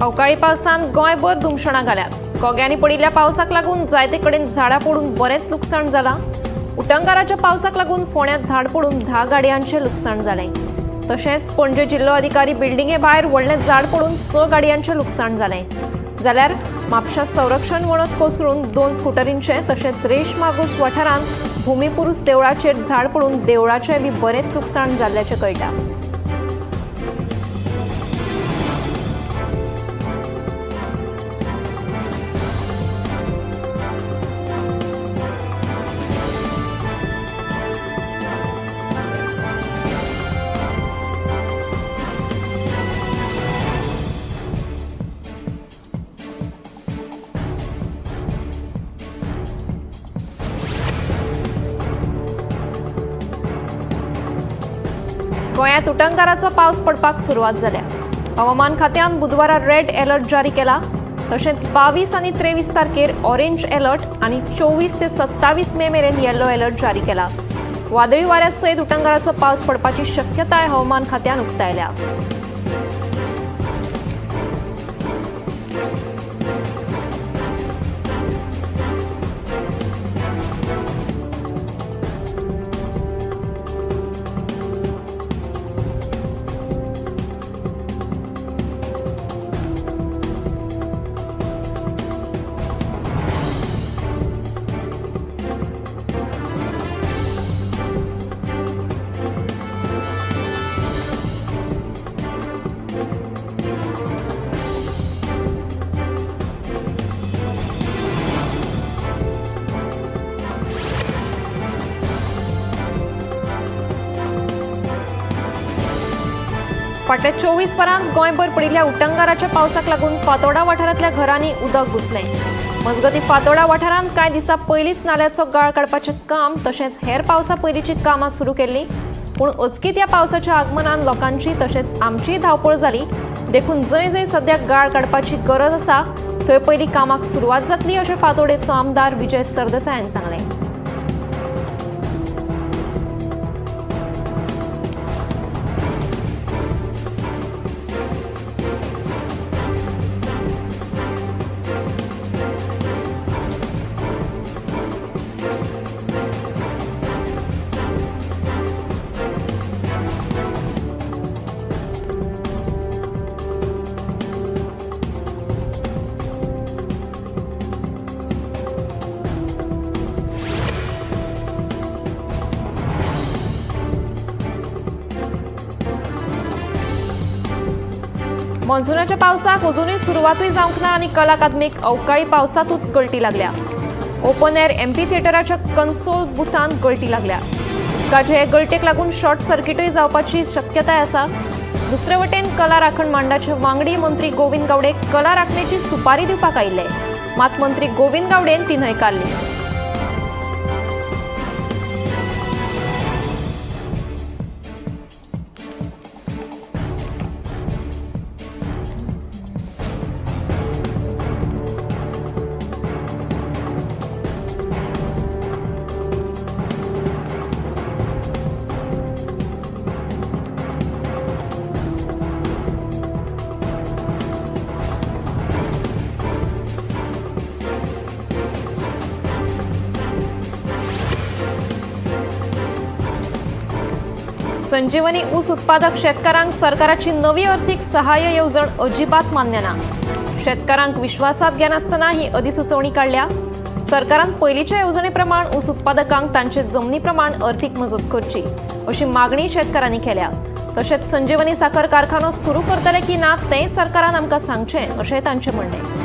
अवकाळी पावसान गोंयभर धुमशणां घाल्यात. गोग्यांनी पडिल्ल्या पावसाक लागून जायते कडेन झाडां पडून बरेंच लुकसाण जालां. उटंगाराच्या पावसाक लागून फोंड्यांत झाड पडून 10 गाडयांचें लुकसाण जालें. तशेंच पणजे जिल्लो अधिकारी बिल्डिंगे भायर व्हडलें झाड पडून 6 गाडयांचें लुकसाण जालें. जाल्यार म्हापशा संरक्षण वणत कोसळून 2 स्कुटरींचें तशेंच रेश मागूस वाठारांत भूमिपुरूस देवळाचेर झाड पडून देवळाचें बी बरेंच लुकसाण जाल्ल्याचें कळटा. गोंयांत उटंगाराचो पावस पडपाक सुरवात जाल्या. हवामान खात्यान बुधवारा रेड अलर्ट जारी केला. तशेंच 22 आनी 23 तारखेर ऑरेंज अलर्ट आनी 24 ते 27 मे मेरेन येलो अलर्ट जारी केला. वादळी वाऱ्या सयत उटंगाराचो पावस पडपाची शक्यताय हवामान खात्यान उक्तायल्या. फाटल्या 24 वरांत गोंयभर पडिल्ल्या उटंगाराच्या पावसाक लागून फातोडा वाठारांतल्या घरांनी उदक घुसलें. मजगतीं फातोडा वाठारांत कांय दिसां पयलींच नाल्याचो गाळ काडपाचें काम तशेंच हेर पावसा पयलींची कामां सुरू केल्लीं. पूण अचकीत ह्या पावसाच्या आगमनान लोकांची तशेंच आमचीय धांवपळ जाली. देखून जंय जंय सद्याक गाळ काडपाची गरज आसा थंय पयलीं कामाक सुरवात जातली अशें फातोडेचो आमदार विजय सरदेसायान सांगलें. मॉन्सूनाच्या पावसाक अजूनय सुरवातूय जावंक ना आनी कला अकादमीक अवकाळी पावसांतूच गळटी लागल्या. ओपन एअर एमपी थिएटराच्या कन्सोल बुथांत गळटी लागल्या. उदकाचे हे गळटेक लागून शॉर्ट सर्किटूय जावपाची शक्यताय आसा. दुसरे वटेन कला राखण मांडाचे वांगडी मंत्री गोविंद गावडे कला राखणेची सुपारी दिवपाक आयिल्ले. मात मंत्री गोविंद गावडेन ती न्हयकारली. संजीवनी ऊस उत्पादक शेतकारांक सरकाराची नवी अर्थीक सहाय्य येवजण अजिबात मान्य ना. शेतकारांक विश्वासात घेनासतना ही अधिसुचोवणी काडल्या. सरकारान पयलींच्या येवजणे प्रमाण ऊस उत्पादकांक तांचे जमनी प्रमाण अर्थीक मजत करची अशी मागणी शेतकारांनी केल्या. तशेंच संजीवनी साखर कारखानो सुरू करतले की ना तें सरकारान आमकां सांगचें अशें तांचें म्हणणें.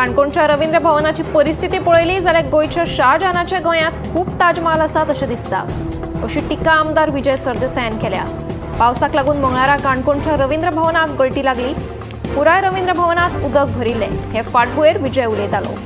काणकोणच्या रवींद्र भवनाची परिस्थिती पळयली जाल्यार गोंयच्या शाहजहानाच्या गोंयांत खूब ताजमहाल आसात अशें दिसता, अशी टिका आमदार विजय सरदेसायान केल्या. पावसाक लागून मंगळारा काणकोणच्या रवींद्र भवनाक गळटी लागली. पुराय रवींद्र भवनात उदक भरिल्लें. हे फाटभुंयेर विजय उलयतालो.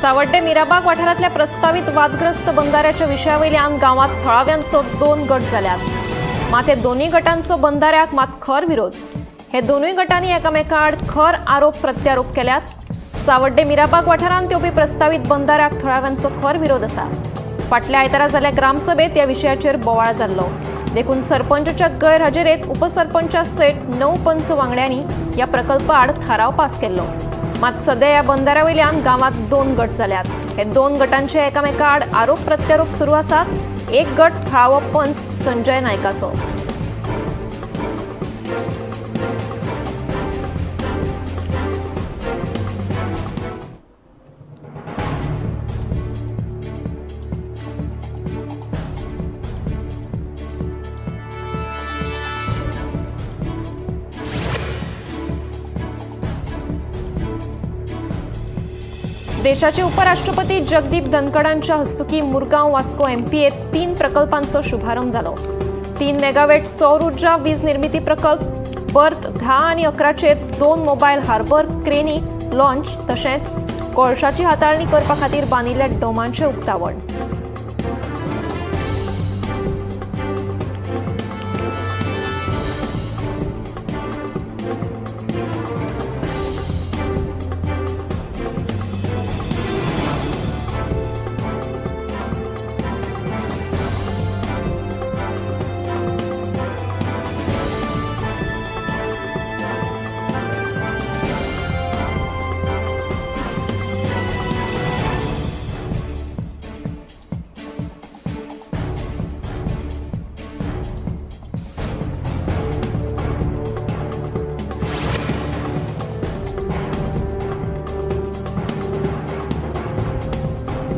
सावड्डे मिराबाग वाठारांतल्या प्रस्तावित वादग्रस्त बंधाऱ्याच्या विशयावयल्यान गांवांत थळाव्यांचो दोन गट जाल्यात. मात हे दोनूय गटांचो बंधाऱ्याक मात खर विरोध. हे दोनूय गटांनी एकामेका आड खर आरोप प्रत्यारोप केल्यात. सावड्डे मिराबाग वाठारांत येवपी प्रस्तावित बंधाऱ्याक थळाव्यांचो खर विरोध आसा. फाटल्या आयतारा जाल्ल्या ग्रामसभेत ह्या विशयाचेर बोवाळ जाल्लो. देखून सरपंचाच्या गैरहजेरेत उपसरपंचा सयत 9 पंच वांगड्यांनी ह्या प्रकल्पा आड थाराव पास केल्लो. मात सध्या ह्या बंधाऱ्या वयल्यान गांवांत दोन गट जाल्यात. हे दोन गटांचे एकामेका आड आरोप प्रत्यारोप सुरू आसात. एक गट थळावो पंच संजय नायकाचो. देशाचे उपराष्ट्रपती जगदीप धनखडांच्या हस्तुकी मुरगांव वास्को एमपीएत 3 प्रकल्पांचो शुभारंभ जालो. 3 मेगावॅट सौर ऊर्जा वीज निर्मिती प्रकल्प, बर्थ 10 आनी 11चेर 2 मोबायल हार्बर क्रेनी लॉन्च, तशेंच कोळशाची हाताळणी करपा खातीर बांदिल्ल्या डोमांचें उक्तावण.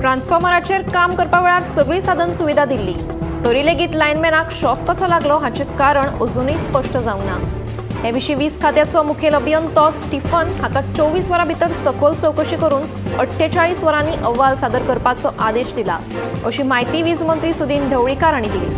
ट्रान्सफॉर्मराचेर काम करपा वेळार सगळी साधन सुविधा दिल्ली, तरी लेगीत लायनमॅनाक शॉक कसो लागलो हाचें कारण अजुनूय स्पश्ट जावंक ना. हे विशीं वीज खात्याचो मुखेल अभियंतो स्टीफन हाका 24 वरां भितर सखोल चवकशी करून 48 वरांनी अहवाल सादर करपाचो आदेश दिला, अशी म्हायती वीज मंत्री सुदिन ढवळीकार हांणी दिली.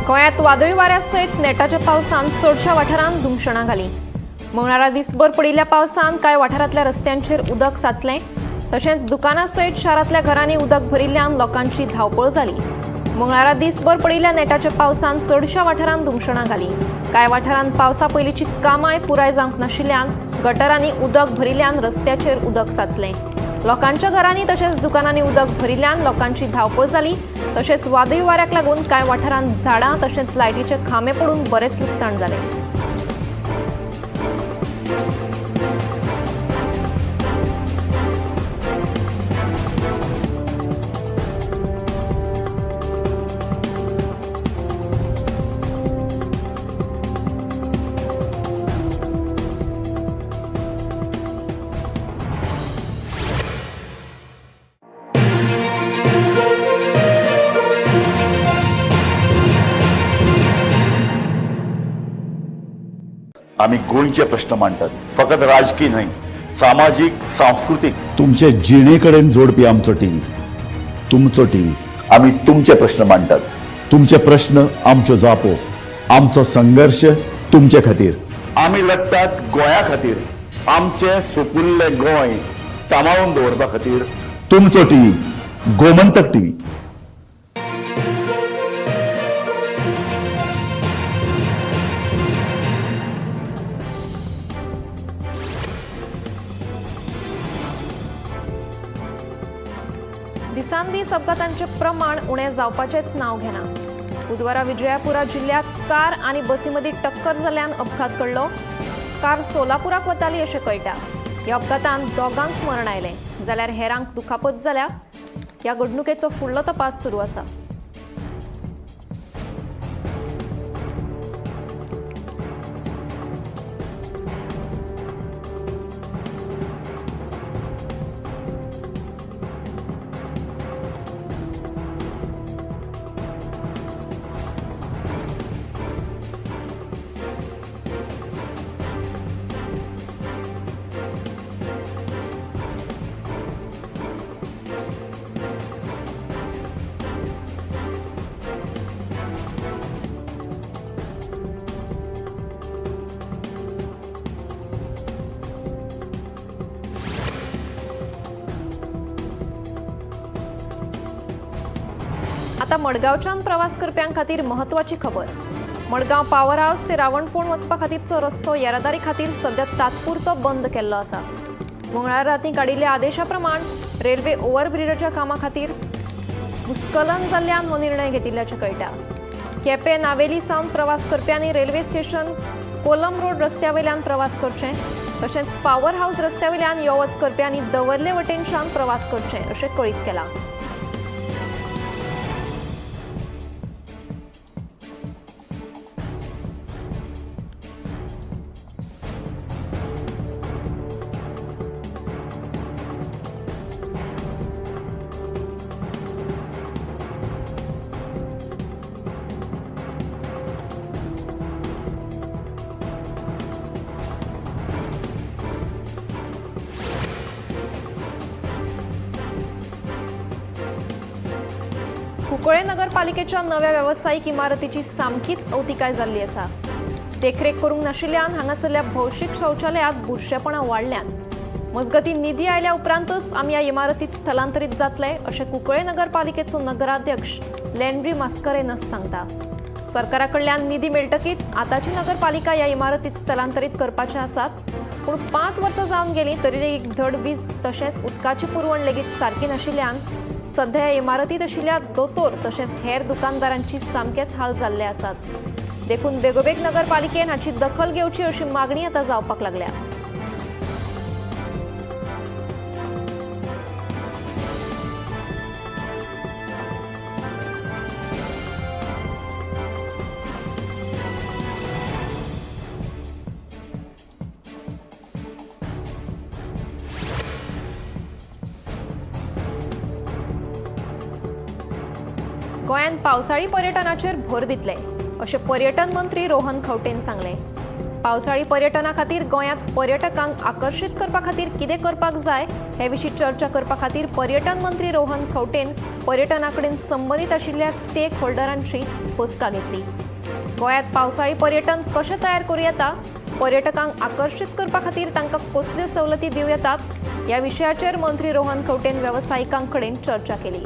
गोंयांत वादळी वाऱ्या सयत नेटाच्या पावसान चडश्या वाठारांत धुमशणां घालीं. मंगळारा दिसभर पडिल्ल्या पावसान कांय वाठारांतल्या रस्त्यांचेर उदक साचलें. तशेंच दुकानां सयत शारांतल्या घरांनी उदक भरिल्ल्यान लोकांची धांवपळ जाली. मंगळारा दिसभर पडिल्ल्या नेटाच्या पावसान चडश्या वाठारांत धुमशणां घालीं. कांय वाठारांत पावसा पयलींची कामांय पुराय जावंक नाशिल्ल्यान गटरांनी उदक भरिल्ल्यान रस्त्याचेर उदक साचलें. लोकांच्या घरांनी तशेंच दुकानांनी उदक भरिल्ल्यान लोकांची धांवपळ जाली. तशेंच वादळी वाऱ्याक लागून कांय वाठारांत झाडां तशेंच लायटीचे खांबे पडून बरेंच लुकसाण जालें. आमी गोंयचे प्रश्न मांडटात, फकत राजकी न्हय, सामाजीक, सांस्कृतीक, तुमचे जिणे कडेन जोडपी आमचो टीव्ही, तुमचो टीव्ही. आमी तुमचे प्रश्न मांडटात, तुमचे प्रश्न आमच्यो जापो, आमचो संघर्श तुमचे खातीर. आमी लडटात गोंया खातीर, आमचें सुपुल्लें गोंय सांबाळून दवरपा खातीर. तुमचो टीव्ही, गोमंतक टीव्ही. दिसांदीस अपघातांचे प्रमाण उणें जावपाचेंच नांव घेना. बुधवारा विजयापुरा जिल्ल्यांत कार आनी बसी मदीं टक्कर जाल्ल्यान अपघात घडलो. कार सोलापुराक वताली अशें कळटा. ह्या अपघातांत दोगांक मरण आयलें जाल्यार हेरांक दुखापत जाल्या. ह्या घडणुकेचो फुडलो तपास सुरू आसा. आता मडगांवच्यान प्रवास करप्यां खातीर म्हत्वाची खबर. मडगांव पावर हावस ते रावणफोंड वचपा खातीरचो रस्तो येरादारी खातीर सध्या तात्पुरतो बंद केल्लो आसा. मंगळारा रातीं काडिल्ल्या आदेशा प्रमाण रेल्वे ओव्हरब्रिजाच्या कामा खातीर भूस्खलन जाल्ल्यान हो निर्णय घेतिल्ल्याचें कळटा. केपें नावेली सावन प्रवास करप्यांनी रेल्वे स्टेशन कोलम रोड रस्त्या वयल्यान प्रवास करचें, तशेंच पावर हावस रस्त्या वयल्यान यो वच करप्यांनी दवर्ले वटेनच्यान प्रवास करचें अशें कळीत केलां. कुंकळे नगरपालिकेच्या नव्या व्यावसायिक इमारतीची सामकीच अवतिकाय जाल्ली आसा. देखरेख करूंक नाशिल्ल्यान हांगासरल्या भौशीक शौचालयांत बुरशेपणां वाडल्यान. मजगतीं निधी आयल्या उपरांतच आमी ह्या इमारतीत स्थलांतरीत जातले अशें कुंकळे नगरपालिकेचो नगराध्यक्ष लँड्री मास्करेनस सांगता. सरकारा कडल्यान निधी मेळटकीच आतांची नगरपालिका ह्या इमारतीत स्थलांतरीत करपाचे आसात. पूण 5 वर्सां जावन गेलीं तरी लेगीत धड वीज तशेंच उदकाची पुरवण लेगीत सारकी नाशिल्ल्यान सध्या ह्या इमारतीत आशिल्ल्या दोतोर तशेंच हेर दुकानदारांची सामकेच हाल जाल्ले आसात. देखून बेगोबेग नगरपालिकेन हाची दखल घेवची अशी मागणी आतां जावपाक लागल्या. गोंयांत पावसाळी पर्यटनाचेर भर दितले अशें पर्यटन मंत्री रोहन खंवटेन सांगलें. पावसाळी पर्यटना खातीर गोंयांत पर्यटकांक आकर्शीत करपा खातीर कितें करपाक जाय हे विशीं चर्चा करपा खातीर पर्यटन मंत्री रोहन खंवटेन पर्यटना कडेन संबंदीत आशिल्ल्या स्टेक होल्डरांची बसका घेतली. गोंयांत पावसाळी पर्यटन कशें तयार करूं येता, पर्यटकांक आकर्शीत करपा खातीर तांकां कसल्यो सवलती दिवं येतात ह्या विशयाचेर मंत्री रोहन खंवटेन वेवसायिकां कडेन चर्चा केली.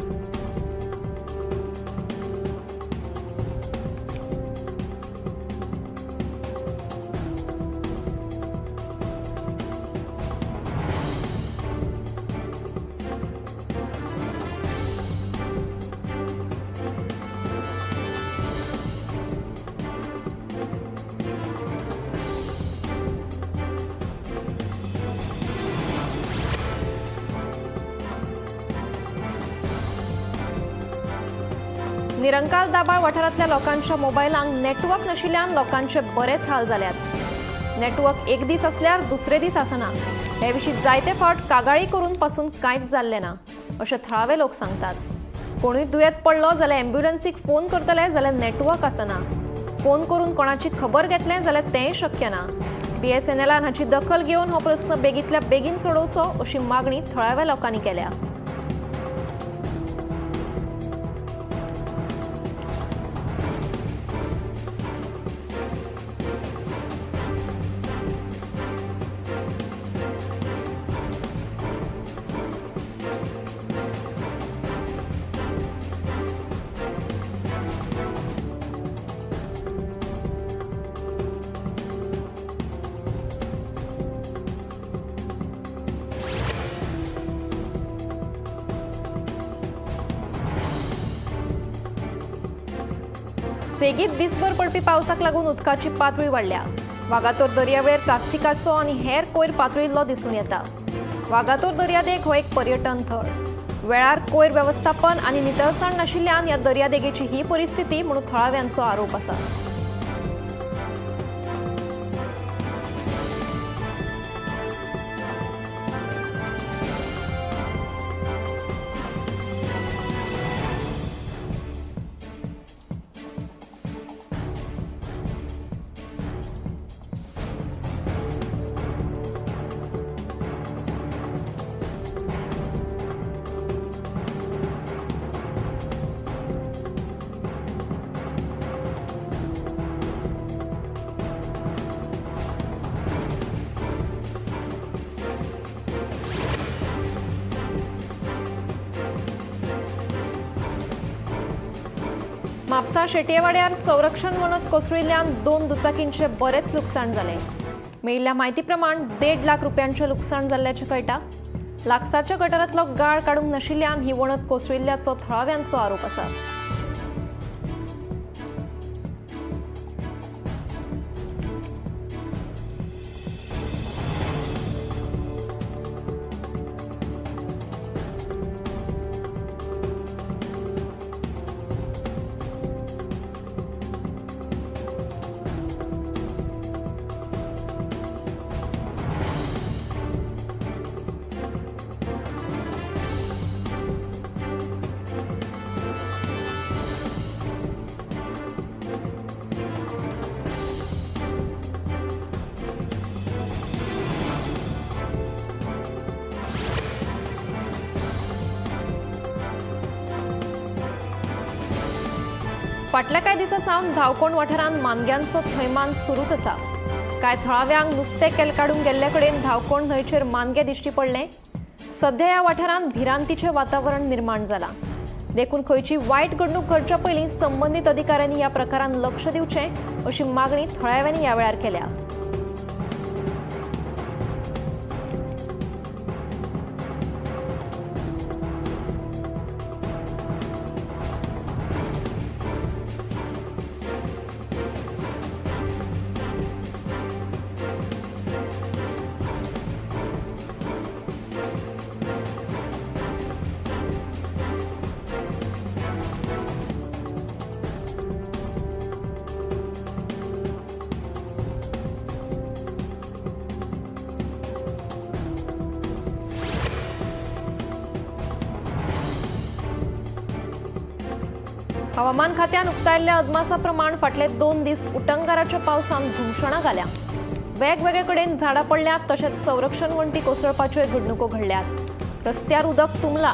निरंकाल दाबाळ वाठारांतल्या लोकांच्या मोबायलांक नेटवर्क नाशिल्ल्यान लोकांचे बरेच हाल जाल्यात. नेटवर्क एक दीस आसल्यार दुसरे दीस आसना. हे विशीं जायते फावट कागाळी करून पासून कांयच जाल्लें ना अशें थळावे लोक सांगतात. कोणूय दुयेंत पडलो जाल्यार एम्ब्युलन्सीक फोन करतले जाल्यार नेटवर्क आसना. फोन करून कोणाची खबर घेतले जाल्यार तेंय शक्य ना. बीएसएनएलान हाची दखल घेवन हो प्रस्न बेगीतल्या बेगीन सोडोवचो अशी मागणी थळाव्या लोकांनी केल्या। सेगीत दिसभर पडपी पावसाक लागून उदकाची पातळी वाडल्या। वागातोर दर्यावेळेर प्लास्टिकाचो आनी हेर कोयर पातळिल्लो दिसून येता। वागातोर दर्यादेग हो एक पर्यटन थळ। वेळार कोयर वेवस्थापन आनी नितळसाण नाशिल्ल्यान ह्या दर्यादेगेची ही परिस्थिती म्हणून थळाव्यांचो आरोप आसा। म्हापसा शेटयेवाड्यार संरक्षण वणत कोसळिल्ल्यान 2 दुचाकींचे बरेच लुकसाण जालें। मेळिल्ल्या म्हायती प्रमाण 1.5 लाख रुपयांचें लुकसाण जाल्ल्याचें कळटा। लागसारच्या गटारांतलो गाळ काडूंक नाशिल्ल्यान ही वणत कोसळिल्ल्याचो थळाव्यांचो आरोप आसा। फाटल्या कांय दिसां सावन धावकोण वाठारांत मानग्यांचो थैमान सुरूच आसा। कांय थळाव्यांक नुस्तें केल काडूंक गेल्ले कडेन धावकोण न्हंयचेर मानगे दिश्टी पडले। सध्या ह्या वाठारांत भिरांतीचें वातावरण निर्माण जालां। देखून खंयची वायट घडणूक घडच्या पयलीं संबंदीत अधिकाऱ्यांनी ह्या प्रकारान लक्ष दिवचें अशी मागणी थळाव्यांनी ह्या वेळार केल्या। हवामान खात्यान उक्तायल्ल्या अदमासा प्रमाण फाटले 2 दीस उटंगाराच्या पावसान धुमशणां घाल्या। वेगवेगळे कडेन झाडां पडल्यात तशेंच संरक्षण वण्टी कोसळपाच्यो घडणुको घडल्यात। रस्त्यार उदक तुंबला।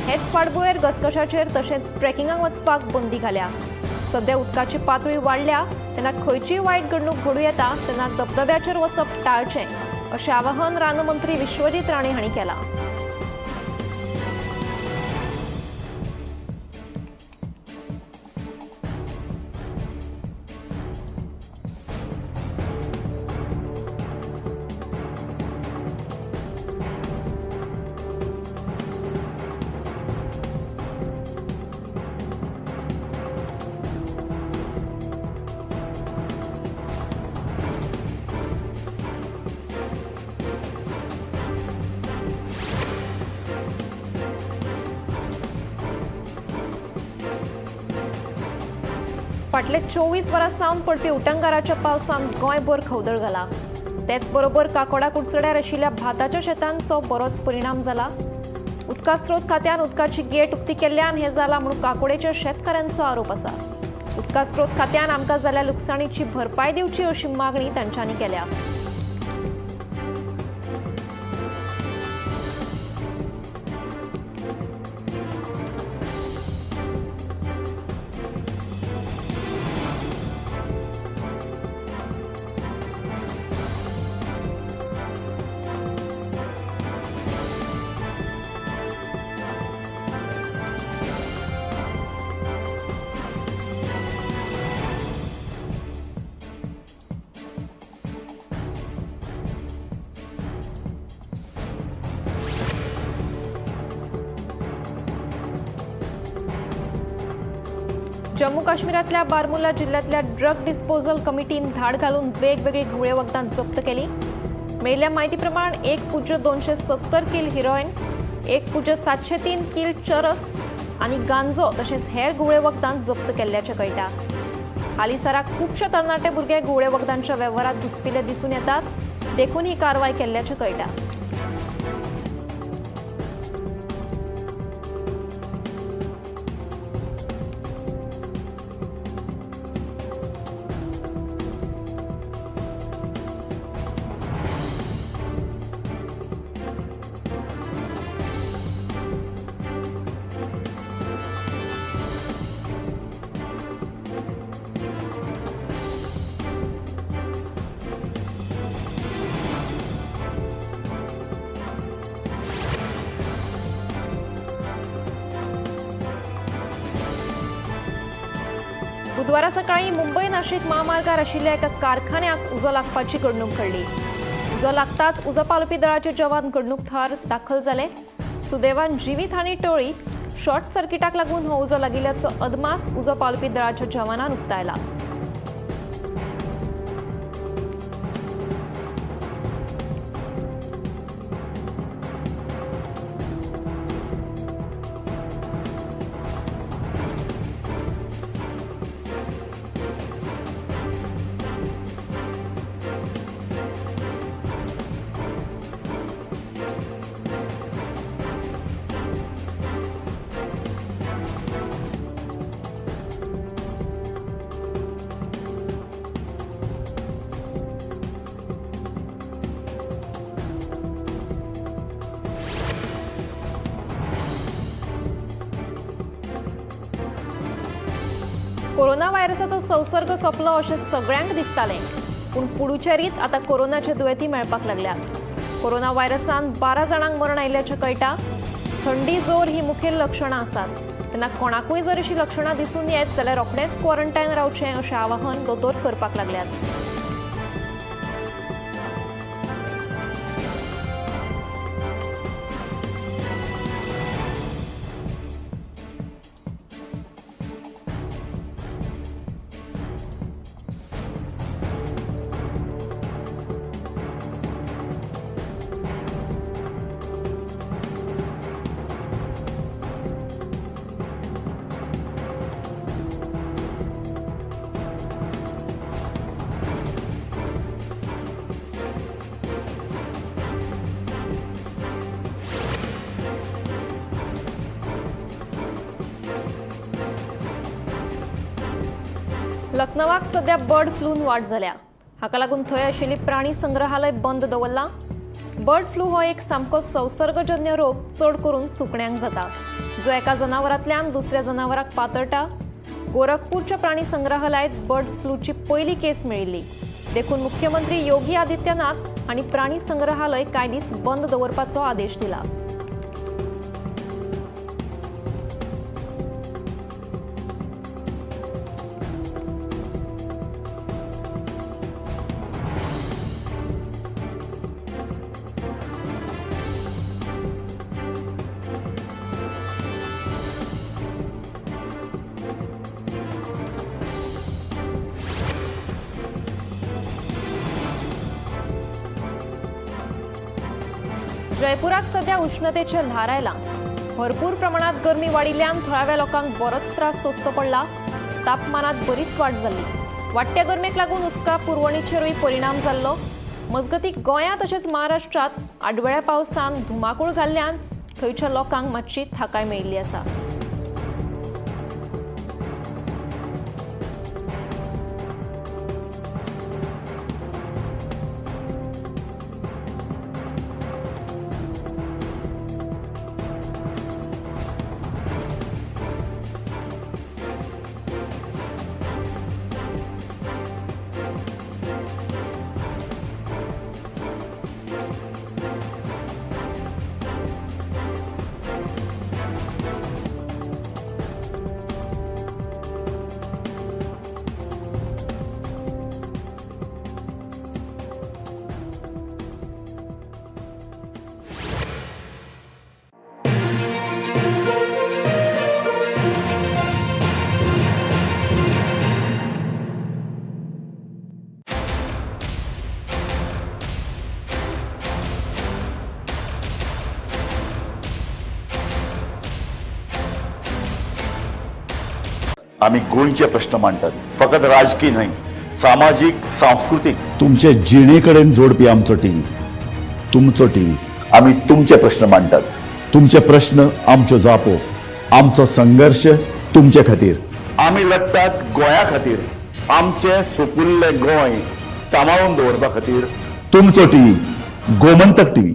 हेच फाटभुंयेर घसघशाचेर तशेंच ट्रेकिंगाक वचपाक बंदी घाल्या। सध्या उदकाची पातळी वाडल्या तेन्ना खंयचीय वायट घडणूक घडूं येता तेन्ना धबधब्याचेर वचप टाळचें अशें आवाहन रानमंत्री विश्वजीत राणे हांणी केलां। फाटले 24 वरां सावन पडपी उटंगाराच्या पावसान गोंयभर खवदळ घाला। तेच बरोबर काकोडा कुडचड्यार आशिल्ल्या भाताच्या शेतांचो बरोच परिणाम जाला। उदका स्रोत खात्यान उदकाची गेट उक्ती केल्ल्यान हें जालां म्हूण काकोडेच्या शेतकारांचो आरोप आसा। उदका स्रोत खात्यान आमकां जाल्ल्या लुकसाणीची भरपाय दिवची अशी मागणी तांच्यांनी केल्या। जम्मू काश्मीरातल्या बारमुल्ला जिल्ह्यातल्या ड्रग डिस्पोजल कमिटीन धाड घालून वेगवेगळी घुवळे वखदां जप्त केली. मेळिल्ल्या म्हायती प्रमाण 1.270 किल हिरोईन, 1.703 किल चरस आनी गांजो तशेंच हेर घुवळे वखदां जप्त केल्ल्याचें कळटा. हालींसराक खुबशे तरणाटे भुरगे घुवळे वखदांच्या वेव्हारात घुसपिल्ले दिसून येतात, देखून ही कारवाय केल्ल्याचें कळटा. बुधवारा सकाळी मुंबय नाशिक महामार्गार आशिल्ल्या एका कारखान्याक उजो लागपाची घडणूक घडली. उजो लागताच उजो पालोवपी दळाचे जवान घडणूक थळार दाखल जाले. सुदैवान जिवीत हानी टळ्ळी. शॉर्ट सर्किटाक लागून हो उजो लागिल्ल्याचो अदमास उजो पालोवपी दळाच्या जवानान उक्तायला. कोरोना व्हायरसाचो संसर्ग सोंपलो अशें सगळ्यांक दिसतालें, पूण पुडुचेरीत आतां कोरोनाचे दुयेंती मेळपाक लागल्यात. कोरोना व्हायरसान 12 जाणांक मरण आयिल्ल्याचें कळटा. थंडी, जोर ही मुखेल लक्षणां आसात. तेन्ना कोणाकूय जर अशीं लक्षणां दिसून येत जाल्यार रोखडेंच क्वॉरंटायन रावचें अशें आवाहन दोतोर करपाक लागल्यात. लखनवाक सध्या बर्ड फ्लून वाड जाल्या. हाका लागून थंय आशिल्ली प्राणी संग्रहालय बंद दवरलां. बर्ड फ्लू हो एक सामको संसर्गजन्य रोग चड करून सुकण्यांक जाता, जो एका जनावरांतल्यान दुसऱ्या जनावराक पातळटा. गोरखपूरच्या प्राणी संग्रहालयांत बर्ड फ्लूची पयली केस मेळिल्ली, देखून मुख्यमंत्री योगी आदित्यनाथ हांणी प्राणी संग्रहालय कांय दीस बंद दवरपाचो आदेश दिला. जयपुराक सध्या उष्णतेचे ल्हार आयलां. भरपूर प्रमाणात गरमी वाडिल्ल्यान थळाव्या लोकांक बरोच त्रास सोंसचो पडला. तापमानात बरीच वाड जाल्ली. वाडट्या गरमेक लागून उदका पुरवणीचेरूय परिणाम जाल्लो. मजगतीं गोंया तशेंच महाराष्ट्रांत आडवेळ्या पावसान धुमाकूळ घाल्ल्यान थंयच्या लोकांक मातशी थाकाय मेळिल्ली आसा. आमी गोंयचे प्रश्न मांडटात. फकत राजकी न्हय, सामाजीक, सांस्कृतीक, तुमचे जिणे कडेन जोडपी आमचो टीव्ही, तुमचो टीव्ही. आमी तुमचे प्रश्न मांडटात. तुमचे प्रश्न आमच्यो जापो, आमचो संघर्श तुमचे खातीर. आमी लडटात गोंया खातीर, आमचें सुपुल्लें गोंय सांबाळून दवरपा खातीर. तुमचो टीव्ही, गोमंतक टीव्ही.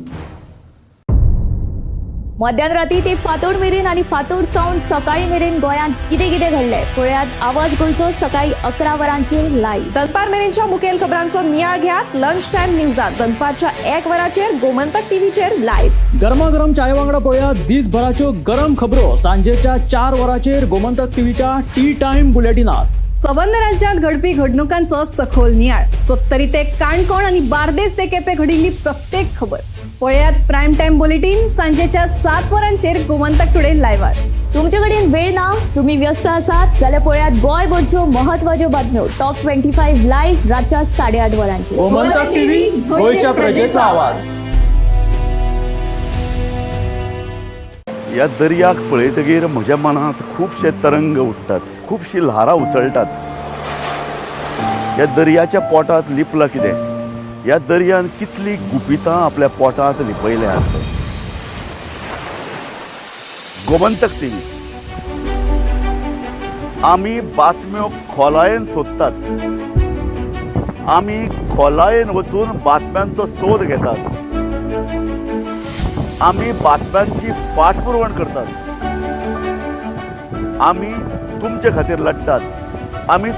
मध्यान राती ते फांतोड मेरेन आनी फांतोड सावन सकाळी मेरेन गोंयांत कितें कितें घडलें पळयात आवाज गोंयचो सकाळी 11 वरांचेर लायव्ह. दनपार मेरेनच्या मुखेल खबरांचो नियाळ घेयात लंच टायम न्यूजात दनपारच्या 1 वराचेर गोमंतक टीव्हीचेर लायव्ह. गरमागरम चाये वांगडा पळोवया दिसभराच्यो गरम खबरो सांजेच्या 4 वरांचेर गोमंतक टीव्हीच्या टी टायम बुलेटिनात. सबंद राज्यांत घडपी घडणुकांचो सखोल नियाळ. सत्तरी ते काणकोण आनी बार्देस ते केपें घडिल्ली प्रत्येक खबर पळयात प्रायम टायम बुलेटीन सांजेच्या 7 वरांचेर गोमंतक टुडे लायव्हार. तुमचे कडेन वेळ ना, तुम्ही व्यस्त आसात जाल्यार पळयात गोंयभरच्यो महत्वाच्यो बातम्यो टॉप 25 लायव्ह रातच्या 8:30 वरांचेर. गोमंतक टीव्ही, गोंयच्या प्रजेचा आवाज. ह्या दर्याक पळयतगीर म्हज्या मनांत खुबशे तरंग उठ्ठात, खुबशीं ल्हारां उसळटात. ह्या दर्याच्या पोटांत लिपलां कितें? ह्या दर्यान कितलीं गुपितां आपल्या पोटांत लिपयल्यांत? गोमंतक टीव्ही, आमी बातम्यो खोलायेन सोदतात. आमी खोलायेन वचून बातम्यांचो सोद घेतात. आमी बातम्यांची फाटपुरवण करतात. आमी तुमचे खातीर लडटात. आमी